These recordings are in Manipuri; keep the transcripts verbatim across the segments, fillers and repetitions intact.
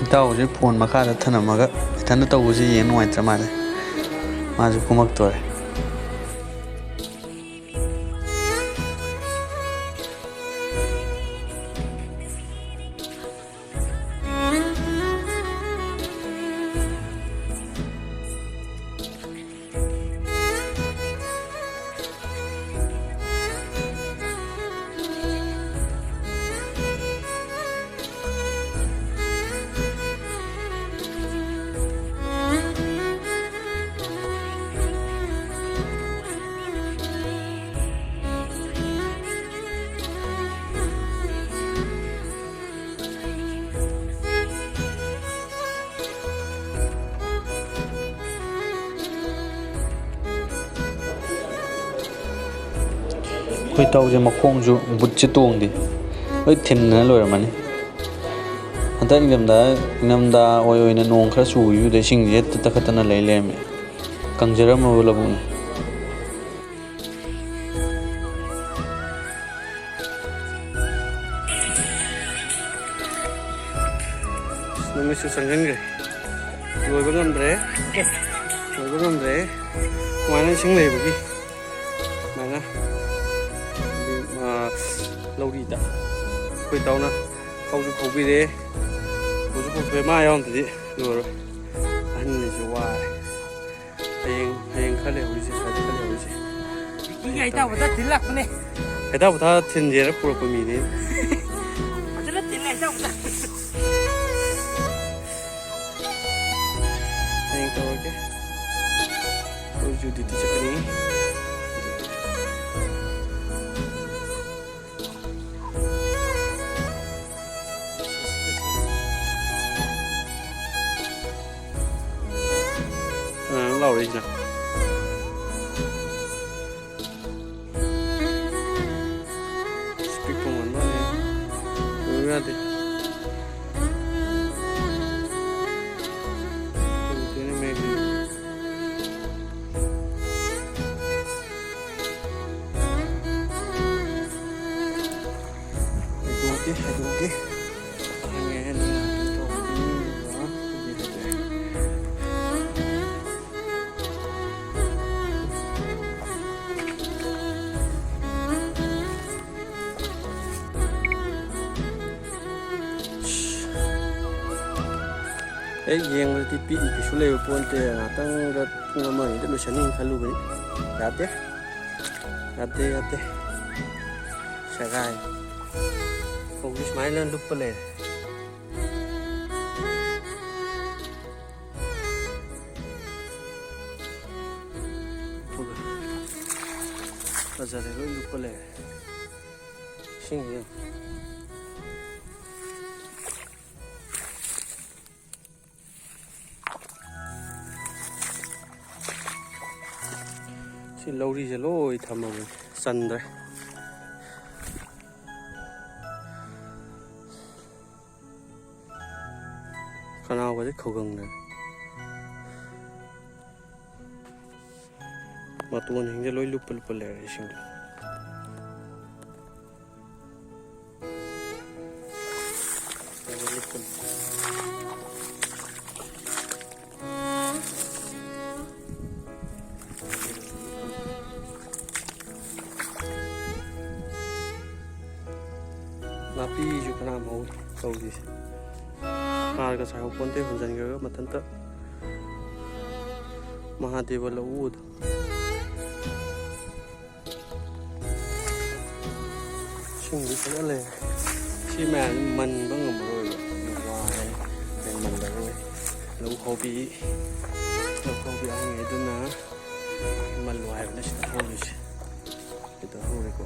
ꯏꯇꯥꯎꯁꯦ ꯐꯣꯟ ꯃꯈꯥꯗ ꯊꯅꯝꯃꯒ ꯏꯊꯟꯗ ꯇꯧꯕꯁꯤ ꯌꯦꯡ ꯅꯨꯡꯉꯥꯏꯇ꯭ꯔ ꯃꯥꯜꯂꯦ꯫ ꯃꯥꯁꯨ ꯀꯨꯝꯃꯛꯇꯣꯔꯦ꯫ ꯑꯩꯈꯣꯏ ꯏꯇꯥꯎꯁꯦ ꯃꯈꯣꯡꯁꯨ ꯕꯨꯠꯁꯦ ꯇꯣꯡꯗꯦ, ꯂꯣꯏ ꯊꯤꯟꯗꯅ ꯂꯣꯏꯔꯝꯃꯅꯤ꯫ ꯍꯟꯗꯛ ꯏꯪꯊꯝꯊꯥ, ꯏꯪꯊꯝꯊꯥ ꯑꯣꯏ ꯑꯣꯏꯅ ꯅꯣꯡ ꯈꯔ ꯆꯨꯈꯤꯕꯗ ꯏꯁꯤꯡꯁꯦ ꯍꯦꯛꯇ ꯇꯠꯈꯠꯇꯅ ꯂꯩ ꯂꯩꯔꯝꯃꯦ꯫ ꯀꯪꯖꯔꯝꯃꯕ ꯂꯧꯕꯨꯛꯅꯤ꯫ ꯅꯨꯃꯤꯠꯁꯨ ꯆꯪꯁꯤꯟꯈ꯭ꯔꯦ꯫ ꯂꯣꯏꯕ ꯉꯝꯗ꯭ꯔꯦ꯫ ꯂꯣꯏꯕ ꯉꯝꯗ꯭ꯔꯦ꯫ ꯁꯨꯃꯥꯏꯅ ꯏꯁꯤꯡ ꯂꯩꯕꯒꯤ ꯁꯨꯃꯥꯏꯅ, ꯑꯥ, ꯂꯧꯔꯤꯗ ꯑꯩꯈꯣꯏ ꯇꯥꯎꯅ ꯐꯧꯁꯨ ꯐꯧꯕꯤꯔꯦ, ꯐꯧꯁꯨ ꯐꯧꯕꯤꯔꯦ꯫ ꯃꯥ ꯌꯥꯎꯔꯝꯗꯗꯤ ꯂꯣꯏꯔꯣꯏ꯫ ꯑꯍꯟꯅꯤꯁꯨ ꯋꯥꯔꯦ꯫ ꯍꯌꯦꯡ, ꯍꯌꯦꯡ ꯈꯔ ꯂꯩꯍꯧꯔꯤꯁꯦ, ꯁ꯭ꯋꯥꯏꯗ ꯈꯔ ꯂꯩꯍꯧꯔꯤꯁꯦ꯫ ꯃꯤꯒꯤ ꯍꯩꯊꯥꯕꯨꯗ ꯊꯤꯜꯂꯛꯄꯅꯦ꯫ ꯍꯩꯊꯥꯕꯨꯗ ꯊꯤꯟꯖꯦꯅ ꯄꯨꯔꯛꯄ ꯃꯤꯅꯤ꯫ ꯐꯖꯅ ꯊꯤꯜꯂꯦ ꯍꯩꯊꯥꯕꯨꯗ꯫ ꯍꯌꯦꯡ ꯇꯧꯔꯒꯦ꯫ ꯑꯩꯈꯣꯏꯁꯨ duty ꯆꯠꯀꯅꯤ꯫ ꯀꯅꯥꯅꯣ ꯂꯥꯎꯔꯛꯏꯁꯤꯅ? ꯏꯁ, ꯄꯤꯛꯄ ꯃꯟꯕ ꯋꯥꯅꯤ꯫ ꯌꯦꯡꯉꯨ ꯌꯥꯗꯦ꯫ ꯍꯩꯗꯣꯛꯀꯦ, ꯍꯩꯗꯣꯛꯀꯦ꯫ ꯈꯪꯉꯦ, ꯑꯗꯨꯅ ꯇꯧꯕꯅꯤ꯫ ꯍꯦꯛ ꯌꯦꯡꯕꯗꯗꯤ ꯄꯤꯛꯏ ꯀꯩꯁꯨ ꯂꯩꯕ ꯄꯣꯟꯇꯦ꯫ ꯉꯥꯛꯇꯪꯗ ꯄꯨꯡ ꯑꯃ ꯑꯅꯤꯗ ꯂꯣꯏꯁꯟꯅꯤ ꯈꯜꯂꯨꯕꯅꯤ꯫ ꯌꯥꯗꯦ꯫ ꯌꯥꯗꯦ, ꯌꯥꯗꯦ꯫ ꯁꯦꯒꯥꯏ꯫ ꯐꯧꯗꯤ ꯁꯨꯃꯥꯏꯅ ꯂꯨꯞꯄ ꯂꯩꯔꯦ꯫ ꯐꯖꯔꯦ, ꯂꯣꯏ ꯂꯨꯞꯄ ꯂꯩꯔꯦ꯫ ꯏꯁꯤꯡꯁꯦ ꯌꯦꯡꯉꯨ꯫ ꯁꯤ ꯂꯧꯔꯤꯁꯦ ꯂꯣꯏ ꯊꯝꯃꯕꯅꯤ, ꯆꯟꯗ꯭ꯔꯦ꯫ ꯈꯅꯥꯎꯒꯁꯦ ꯈꯧꯒꯪꯅꯔꯦ꯫ ꯃꯇꯣꯟꯁꯤꯡꯁꯦ ꯂꯣꯏ ꯂꯨꯞꯄ ꯂꯨꯞꯄ ꯂꯩꯔꯦ ꯏꯁꯤꯡꯗꯣ꯫ ꯅꯥꯄꯤꯁꯨ ꯐꯅꯌꯥꯝ ꯍꯧꯔꯤ ꯇꯧꯔꯤꯁꯦ꯫ ꯍꯥꯔꯒ ꯆꯥꯏꯍꯧꯄꯣꯟꯇꯦ, ꯍꯨꯟꯖꯤꯟꯈ꯭ꯔꯒ ꯃꯊꯟꯇ ꯃꯍꯥꯗꯦꯕ ꯂꯧꯎꯗꯣ꯫ ꯎꯗꯤ ꯐꯖꯅ ꯂꯩꯔꯦ꯫ ꯁꯤ ꯃꯌꯥꯝꯁꯤ ꯃꯟꯕ ꯉꯝꯃꯔꯣꯏꯕ꯫ ꯋꯥꯔꯦ꯫ ꯃꯟꯕ ꯉꯝꯃꯔꯣꯏ꯫ ꯂꯧ ꯈꯥꯎꯕꯤ, ꯂꯧ ꯈꯥꯎꯕꯤ ꯑꯍꯟꯉꯩꯗꯨꯅ ꯃꯜꯂꯣ ꯍꯥꯏꯕꯅꯦ ꯁꯤꯗ ꯍꯧꯔꯤꯁꯦ꯫ ꯁꯤꯗ ꯍꯧꯔꯦꯀꯣ꯫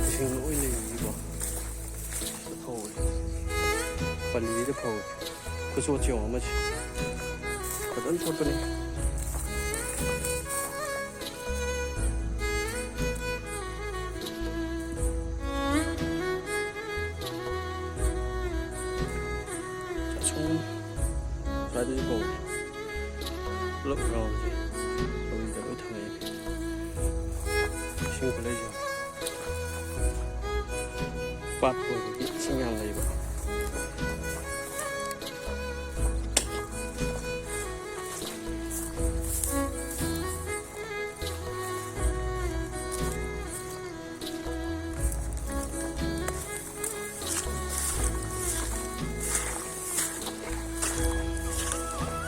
ꯏꯁꯤꯡ ꯂꯣꯏ ꯂꯩꯕꯅꯤꯀꯣ꯫ ꯁꯤꯗ ꯍꯧꯔꯦ꯫ ꯄꯜꯂꯤꯗ ꯐꯧꯔꯦ꯫ ꯈꯨꯆꯣꯠꯁꯦ ꯌꯦꯡꯉꯣ ꯑꯃꯁꯦ꯫ ꯐꯖꯅ ꯆꯣꯠꯄꯅꯤ꯫ ꯑꯁꯣꯝ ꯁ꯭ꯋꯥꯏꯗꯁꯨ ꯐꯧꯏ꯫ ꯄꯨꯂꯞ ꯔꯥꯎꯟꯁꯦ ꯂꯧꯔꯤꯗ ꯂꯣꯏ ꯊꯝꯃꯛꯑꯦ꯫ ꯏꯁꯤꯡ ꯈꯨꯂꯩꯁꯦ꯫ ꯄꯥꯠ ꯑꯣꯏꯕꯒꯤ ꯏꯁꯤꯡ ꯌꯥꯝ ꯂꯩꯕ꯫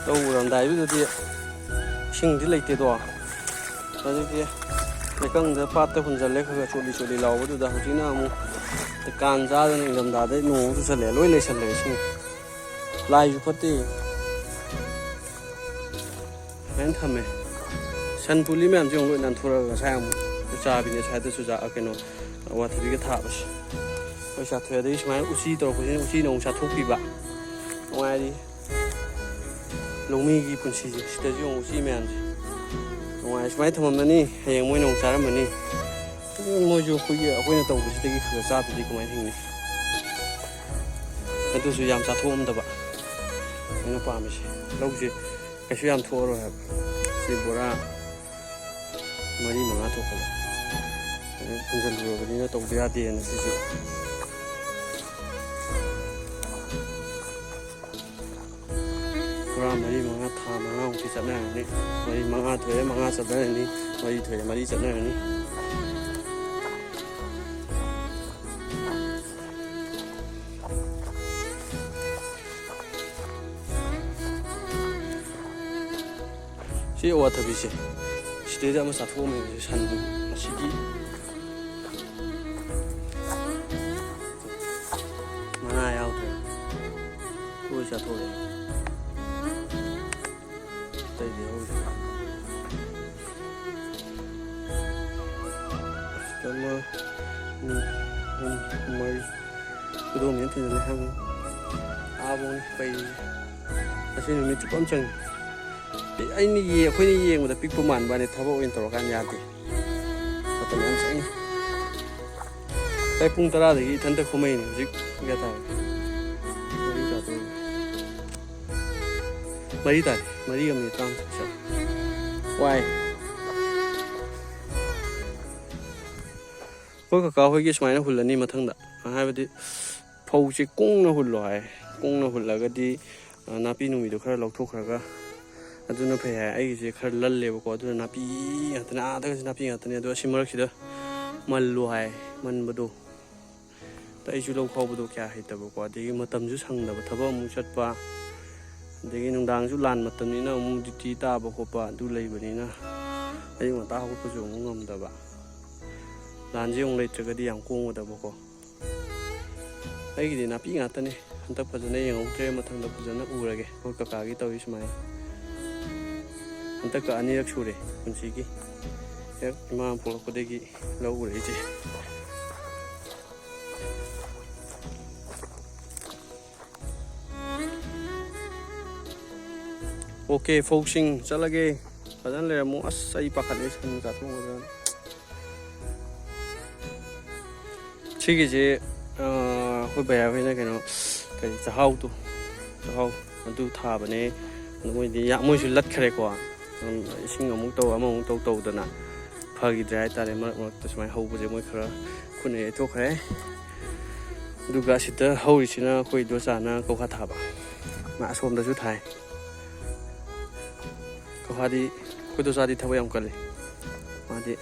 ꯂꯧ ꯎꯔꯝꯗꯥꯏꯗꯨꯗꯗꯤ ꯏꯁꯤꯡꯗꯤ ꯂꯩꯇꯦꯗꯣ꯫ ꯑꯗꯨꯒꯤ ꯂꯩꯀꯪꯗ ꯄꯥꯠꯇ ꯍꯨꯟꯖꯜꯂꯦ ꯈꯔ ꯈꯔ ꯆꯣꯠꯂꯤ ꯆꯣꯠꯂꯤ ꯂꯥꯎꯕꯗꯨꯗ꯫ ꯍꯧꯖꯤꯛꯅ ꯑꯃꯨꯛ ꯀꯥꯟ ꯆꯥꯗꯅ ꯏꯪꯊꯝꯊꯥꯗ ꯅꯣꯡ ꯆꯨꯁꯜꯂꯦ, ꯂꯣꯏ ꯂꯩꯁꯜꯂꯦ ꯏꯁꯤꯡ꯫ ꯂꯥꯏꯁꯨ ꯐꯠꯇꯦ꯫ ꯁꯨꯃꯥꯏꯅ ꯊꯝꯃꯦ꯫ ꯁꯟ ꯄꯨꯂꯤ ꯃꯌꯥꯝꯁꯦ ꯑꯃꯨꯛ ꯂꯣꯏ ꯅꯥꯟꯊꯣꯔꯛꯑꯒ ꯉꯁꯥꯏ ꯑꯃꯨꯛ ꯆꯨꯖꯥꯕꯤꯅꯦ ꯁ꯭ꯋꯥꯏꯗ ꯆꯨꯖꯥꯛ, ꯀꯩꯅꯣ, ꯑꯋꯥꯊꯕꯤꯒ ꯊꯥꯕꯁꯦ꯫ ꯂꯣꯏ ꯆꯥꯊꯣꯛꯑꯦ꯫ ꯑꯗꯒꯤ ꯁꯨꯃꯥꯏꯅ ꯎꯆꯤ ꯇꯧꯔꯛꯄꯁꯤꯅ ꯎꯆꯤꯅ ꯑꯃꯨꯛ ꯆꯥꯊꯣꯛꯄꯤꯕ꯫ ꯅꯨꯡꯉꯥꯏꯔꯤ꯫ ꯂꯧꯃꯤꯒꯤ ꯄꯨꯟꯁꯤꯁꯦ ꯁꯤꯗꯁꯨ ꯌꯦꯡꯉꯨ ꯎꯆꯤ ꯃꯌꯥꯝꯁꯦ꯫ ꯅꯨꯡꯉꯥꯏ꯫ ꯁꯨꯃꯥꯏꯅ ꯊꯝꯃꯝꯃꯅꯤ, ꯍꯌꯦꯡ ꯃꯣꯏꯅ ꯑꯃꯨꯛ ꯆꯥꯔꯝꯃꯅꯤ꯫ ꯑꯗꯨ ꯃꯣꯏꯁꯨ ꯑꯩꯈꯣꯏꯒꯤ, ꯑꯩꯈꯣꯏꯅ ꯇꯧꯕꯁꯤꯗꯒꯤ ꯈꯔ ꯈꯔ ꯆꯥꯗ꯭ꯔꯗꯤ ꯀꯃꯥꯏꯅ ꯍꯤꯡꯅꯤ? ꯑꯗꯨꯁꯨ ꯌꯥꯝ ꯆꯥꯊꯣꯛꯑꯝꯗꯕ ꯑꯩꯅ ꯄꯥꯝꯃꯤꯁꯦ꯫ ꯂꯧꯁꯦ ꯀꯩꯁꯨ ꯌꯥꯝ ꯊꯣꯛꯑꯔꯣꯏ ꯍꯥꯏꯕ꯫ ꯁꯤ ꯕꯣꯔꯥ ꯃꯔꯤ ꯃꯉꯥ ꯊꯣꯛꯄꯗ꯫ ꯑꯗꯨ ꯍꯨꯟꯖꯜꯂꯨꯔꯕꯅꯤꯅ ꯇꯧꯗ ꯌꯥꯗꯦꯅ ꯁꯤꯁꯨ꯫ ꯕꯣꯔꯥ ꯃꯔꯤ ꯃꯉꯥ, ꯊꯥ ꯃꯉꯥꯃꯨꯛꯇꯤ ꯆꯠꯅꯔꯅꯤ꯫ ꯃꯔꯤ ꯃꯉꯥ ꯊꯣꯛꯑꯦ, ꯃꯉꯥ ꯆꯠꯅꯔꯅꯤ꯫ ꯃꯔꯤ ꯊꯣꯛꯑꯦ, ꯃꯔꯤ ꯆꯠꯅꯔꯅꯤ꯫ ꯁꯤ ꯑꯋꯥꯊꯕꯤꯁꯦ ꯁꯤꯗꯩꯗ ꯑꯃ ꯆꯥꯊꯣꯛꯑꯝꯃꯦꯕ, ꯁꯤ ꯁꯟ ꯑꯁꯤꯒꯤ ꯆꯥꯊꯣꯛꯑꯦ꯫ ꯑꯇꯩꯗꯤ ꯍꯧꯗꯦ꯫ ꯑꯃ, ꯑꯅꯤ, ꯑꯍꯨꯝ, ꯃꯔꯤ꯫ ꯈꯨꯗꯣꯝꯁꯤꯅ ꯊꯤꯟꯖꯤꯜꯂꯦ ꯍꯥꯏꯕꯅꯤ꯫ ꯑꯥꯕꯨꯡ ꯀꯩ ꯑꯁꯤ ꯅꯨꯃꯤꯠ ꯆꯨꯞꯄ ꯑꯃ ꯆꯪꯉꯤ꯫ ꯑꯩꯅ ꯌꯦ-, ꯑꯩꯈꯣꯏꯅ ꯌꯦꯡꯕꯗ ꯄꯤꯛꯄ ꯃꯥꯟꯕꯅꯦ, ꯊꯕꯛ ꯑꯣꯏꯅ ꯇꯧꯔꯀꯥꯟꯗ ꯌꯥꯗꯦ꯫ ꯃꯇꯝ ꯌꯥꯝ ꯆꯪꯉꯤ꯫ ꯉꯁꯥꯏ ꯄꯨꯡ ꯇꯔꯥꯗꯒꯤ ꯏꯊꯟꯇ ꯀꯨꯝꯃꯛꯏꯅꯦ꯫ ꯍꯧꯖꯤꯛ ꯄꯨꯡ ꯀꯌꯥ ꯇꯥꯔꯦ? ꯃꯔꯤ ꯇꯥꯗꯣꯔꯦ꯫ ꯃꯔꯤ ꯇꯥꯔꯦ꯫ ꯃꯔꯤꯒ ꯃꯤꯅꯤꯠ ꯇꯔꯥꯃꯨꯛ ꯆꯠꯂꯦ꯫ ꯋꯥꯏ꯫ ꯑꯩꯈꯣꯏ ꯀꯀꯥ ꯍꯣꯏꯒꯤ ꯁꯨꯃꯥꯏꯅ ꯍꯨꯜꯂꯅꯤ ꯃꯊꯪꯗ꯫ ꯍꯥꯏꯕꯗꯤ ꯐꯧꯁꯦ ꯀꯨꯡꯅ ꯍꯨꯜꯂꯣ ꯍꯥꯏ꯫ ꯀꯨꯡꯅ ꯍꯨꯜꯂꯒꯗꯤ, ꯑ, ꯅꯥꯄꯤ ꯅꯨꯡꯕꯤꯗꯣ ꯈꯔ ꯂꯧꯊꯣꯛꯈ꯭ꯔꯒ ꯑꯗꯨꯅ ꯐꯩ ꯍꯥꯏ꯫ ꯑꯩꯒꯤꯁꯦ ꯈꯔ ꯂꯜꯂꯦꯕꯀꯣ, ꯑꯗꯨꯅ ꯅꯥꯄꯤ ꯉꯥꯛꯇꯅꯦ, ꯑꯥꯗꯒꯁꯨ ꯅꯥꯄꯤ ꯉꯥꯛꯇꯅꯦ꯫ ꯑꯗꯣ ꯑꯁꯤ ꯃꯔꯛꯁꯤꯗ ꯃꯜꯂꯣ ꯍꯥꯏ꯫ ꯃꯟꯕꯗꯣ ꯑꯩꯁꯨ ꯂꯧ ꯈꯥꯎꯕꯗꯣ ꯀꯌꯥ ꯍꯩꯇꯕꯀꯣ, ꯑꯗꯒꯤ ꯃꯇꯝꯁꯨ ꯁꯪꯗꯕ, ꯊꯕꯛ ꯑꯃꯨꯛ ꯆꯠꯄ, ꯑꯗꯒꯤ ꯅꯨꯡꯗꯥꯡꯁꯨ ꯂꯥꯟ ꯃꯇꯝꯅꯤꯅ ꯑꯃꯨꯛ ꯗ꯭ꯌꯨꯇꯤ ꯇꯥꯕ ꯈꯣꯠꯄ ꯑꯗꯨ ꯂꯩꯕꯅꯤꯅ ꯑꯌꯨꯛ ꯉꯟꯇꯥ ꯍꯧꯒꯠꯄꯁꯨ ꯑꯃꯨꯛ ꯉꯝꯗꯕ꯫ ꯂꯥꯟꯁꯦ ꯑꯃꯨꯛ ꯂꯩꯇ꯭ꯔꯒꯗꯤ ꯌꯥꯝ ꯀꯣꯝꯒꯗꯕꯀꯣ꯫ ꯑꯩꯒꯤꯗꯤ ꯅꯥꯄꯤ ꯉꯥꯛꯇꯅꯦ꯫ ꯍꯟꯗꯛ ꯐꯖꯅ ꯌꯦꯡꯍꯧꯗ꯭ꯔꯦ, ꯃꯊꯪꯗ ꯐꯖꯅ ꯎꯔꯒꯦ꯫ ꯑꯩꯈꯣꯏ ꯀꯀꯥꯒꯤ ꯇꯧꯔꯤ ꯁꯨꯃꯥꯏꯅ꯫ ꯍꯟꯗꯛꯀ ꯑꯅꯤꯔꯛ ꯁꯨꯔꯦ ꯄꯨꯟꯁꯤꯒꯤ꯫ ꯍꯦꯛ ꯏꯃꯥ ꯄꯣꯛꯂꯛꯄꯗꯒꯤ ꯂꯧ ꯎꯔꯛꯏꯁꯦ꯫ ꯑꯣꯀꯦ, ꯐꯧꯁꯤꯡ ꯆꯠꯂꯒꯦ꯫ ꯐꯖꯅ ꯂꯩꯔꯝꯃꯣ꯫ ꯑꯁ, ꯑꯩ ꯄꯥꯈꯠꯂꯦ ꯁꯟ ꯆꯥꯊꯣꯛꯑꯗ꯭ꯔꯥ꯫ ꯁꯤꯒꯤꯁꯦ, ꯑ, ꯑꯩꯈꯣꯏ ꯕꯌꯥ ꯍꯣꯏꯅ ꯀꯩꯅꯣ, ꯀꯔꯤ, ꯆꯥꯛꯍꯥꯎꯗꯣ, ꯆꯥꯛꯍꯥꯎ ꯑꯗꯨ ꯊꯥꯕꯅꯦ꯫ ꯑꯗꯨ ꯃꯣꯏꯗꯤ ꯌꯥ-, ꯃꯣꯏꯁꯨ ꯂꯠꯈ꯭ꯔꯦꯀꯣ꯫ ꯎꯝ, ꯏꯁꯤꯡ ꯑꯃꯨꯛ ꯇꯧ, ꯑꯃꯃꯨꯛ ꯇꯧ ꯇꯧꯗꯅ ꯐꯈꯤꯗ꯭ꯔꯦ ꯍꯥꯏꯇꯥꯔꯦ꯫ ꯃꯔꯛ ꯃꯔꯛꯇ ꯁꯨꯃꯥꯏꯅ ꯍꯧꯕꯁꯦ ꯃꯣꯏ ꯈꯔ ꯈꯨꯠꯅ ꯌꯩꯊꯣꯛꯈ꯭ꯔꯦ꯫ ꯑꯗꯨꯒ ꯑꯁꯤꯗ ꯍꯧꯔꯤꯁꯤꯅ ꯑꯩꯈꯣꯏ ꯏꯗꯣꯆꯥꯅ ꯀꯧꯈꯥ ꯊꯥꯕ꯫ ꯃꯥ ꯑꯁꯣꯝꯗꯁꯨ ꯊꯥꯏ꯫ ꯀꯧꯈꯥꯗꯤ ꯑꯩꯈꯣꯏ ꯏꯗꯣꯆꯥꯗꯤ ꯊꯕꯛ ꯌꯥꯝ ꯀꯜꯂꯤ꯫ ꯃꯥꯗꯤ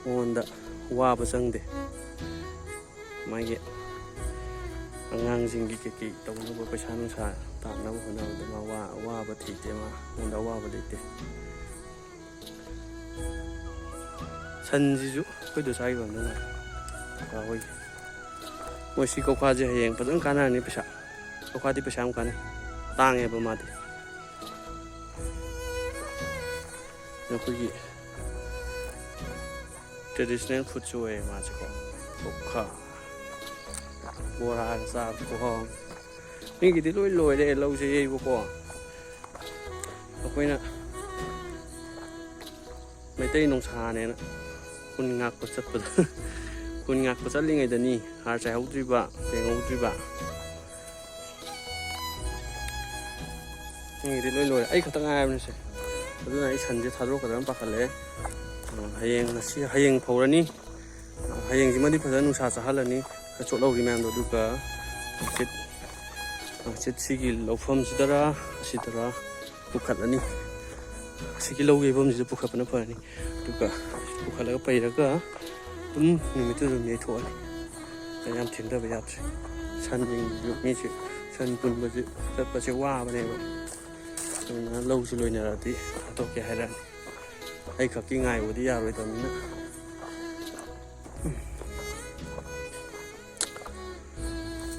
ꯃꯉꯣꯟꯗ ꯋꯥꯕ ꯆꯪꯗꯦ꯫ ꯃꯥꯒꯤ ꯑꯉꯥꯡꯁꯤꯡꯒꯤ ꯀꯩꯀꯩ ꯇꯧꯅꯕ, ꯄꯩꯁꯥ ꯅꯨꯡꯁꯥ ꯇꯥꯟꯅꯕ ꯍꯣꯠꯅꯕꯗ ꯃꯥ ꯋꯥ-, ꯑꯋꯥꯕ ꯊꯤꯗꯦ꯫ ꯃꯥ, ꯃꯉꯣꯟꯗ ꯑꯋꯥꯕ ꯂꯩꯇꯦ꯫ ꯁꯟꯁꯤꯁꯨ ꯑꯩꯈꯣꯏ ꯏꯗꯣꯆꯥꯒꯤ ꯑꯣꯏꯔꯝꯗꯧ ꯃꯥꯜꯂꯦ꯫ ꯀꯀꯥ ꯍꯣꯏꯒꯤ꯫ ꯃꯣꯏ ꯁꯤ ꯀꯧꯈꯥꯁꯦ ꯍꯌꯦꯡ ꯐꯖꯅ ꯀꯥꯟꯅꯔꯅꯤ꯫ ꯄꯩꯁꯥ, ꯀꯧꯈꯥꯗꯤ ꯄꯩꯁꯥ ꯌꯥꯝ ꯀꯥꯟꯅꯩ, ꯇꯥꯡꯉꯦꯕ ꯃꯥꯗꯤ꯫ ꯑꯩꯈꯣꯏꯒꯤ traditional foodꯁꯨ ꯑꯣꯏꯌꯦ ꯃꯥꯁꯦꯀꯣ꯫ ꯀꯧꯈꯥ ꯕꯣꯔꯥꯒ ꯆꯥꯕ ꯈꯨꯍꯥꯎ꯫ ꯃꯤꯒꯤꯗꯤ ꯂꯣꯏ ꯂꯣꯏꯔꯦ ꯂꯧꯁꯦ ꯌꯩꯕꯀꯣ꯫ ꯑꯩꯈꯣꯏꯅ ꯃꯩꯇꯩ ꯅꯨꯡꯁꯥꯅꯦꯅ ꯈꯨꯟ ꯉꯥꯛꯄ ꯆꯠꯄꯗ, ꯈꯨꯟ ꯉꯥꯛꯄ ꯆꯠꯂꯤꯉꯩꯗꯅꯤ ꯍꯥꯔ ꯆꯥꯏꯍꯧꯗ꯭ꯔꯤꯕ, ꯌꯦꯡꯍꯧꯗ꯭ꯔꯤꯕ꯫ ꯃꯤꯒꯤꯗꯤ ꯂꯣꯏ ꯂꯣꯏꯔꯦ, ꯑꯩ ꯈꯛꯇ ꯉꯥꯏꯔꯕꯅꯤꯁꯦ꯫ ꯑꯗꯨꯅ ꯑꯩ ꯁꯟꯁꯦ ꯊꯥꯗꯣꯔꯛꯀꯗ꯭ꯔꯥꯅ ꯄꯥꯈꯠꯂꯛꯑꯦ꯫ ꯍꯌꯦꯡ, ꯉꯁꯤ, ꯍꯌꯦꯡ ꯐꯧꯔꯅꯤ꯫ ꯍꯌꯦꯡꯁꯤꯃꯗꯤ ꯐꯖꯅ ꯅꯨꯡꯁꯥ ꯆꯥꯍꯜꯂꯅꯤ꯫ ꯈꯔ ꯆꯣꯠꯍꯧꯔꯤ ꯃꯌꯥꯝꯗꯣ, ꯑꯗꯨꯒ ꯍꯪꯆꯤꯠ, ꯍꯪꯆꯤꯠ ꯁꯤꯒꯤ ꯂꯧꯐꯝꯁꯤꯗꯔ, ꯑꯁꯤꯗꯔ ꯄꯨꯈꯠꯂꯅꯤ꯫ ꯑꯁꯤꯒꯤ ꯂꯧ ꯌꯩꯐꯝꯁꯤꯗ ꯄꯨꯈꯠꯄꯅ ꯐꯔꯅꯤ꯫ ꯑꯗꯨꯒ ꯄꯨꯈꯠꯂꯒ ꯄꯩꯔꯒ ꯑꯗꯨꯝ ꯅꯨꯃꯤꯠꯇꯨ ꯑꯗꯨꯝ ꯌꯩꯊꯣꯛꯑꯅꯤ꯫ ꯌꯥꯝ ꯊꯦꯡꯊꯕ ꯌꯥꯗ꯭ꯔꯦ꯫ ꯁꯟꯁꯤꯡꯁꯤꯁꯨ, ꯃꯤꯁꯦ ꯁꯟ ꯄꯨꯟꯕꯁꯦ, ꯆꯠꯄꯁꯦ ꯋꯥꯕꯅꯦꯕ꯫ ꯑꯗꯨꯅ ꯂꯧꯁꯤ ꯂꯣꯏꯅꯔꯗꯤ ꯊꯥꯗꯣꯛꯀꯦ ꯍꯥꯏꯔꯛꯑꯅꯤ꯫ ꯑꯩ ꯈꯛꯀꯤ ꯉꯥꯏꯕꯗꯤ ꯌꯥꯔꯣꯏꯗꯕꯅꯤꯅ꯫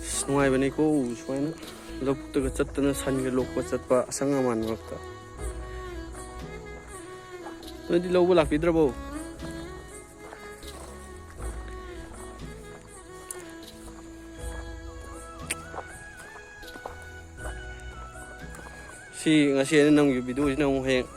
ꯑꯁ, ꯅꯨꯡꯉꯥꯏꯕꯅꯤꯀꯣ ꯁꯨꯃꯥꯏꯅ ꯂꯧꯕꯨꯛꯇꯒ ꯆꯠꯇꯅ ꯁꯟꯒ ꯂꯣꯛꯄ ꯆꯠꯄ ꯑꯁꯪ ꯑꯃꯥꯟ ꯃꯔꯛꯇ꯫ ꯅꯣꯏꯗꯤ ꯂꯧꯕ ꯂꯥꯛꯄꯤꯗ꯭ꯔꯕꯣ? ꯁꯤ ꯉꯁꯤ ꯑꯩꯅ ꯅꯝꯈꯤꯕ ꯚꯤꯗꯤꯑꯣꯁꯤꯅ ꯑꯃꯨꯛ ꯍꯌꯦꯡ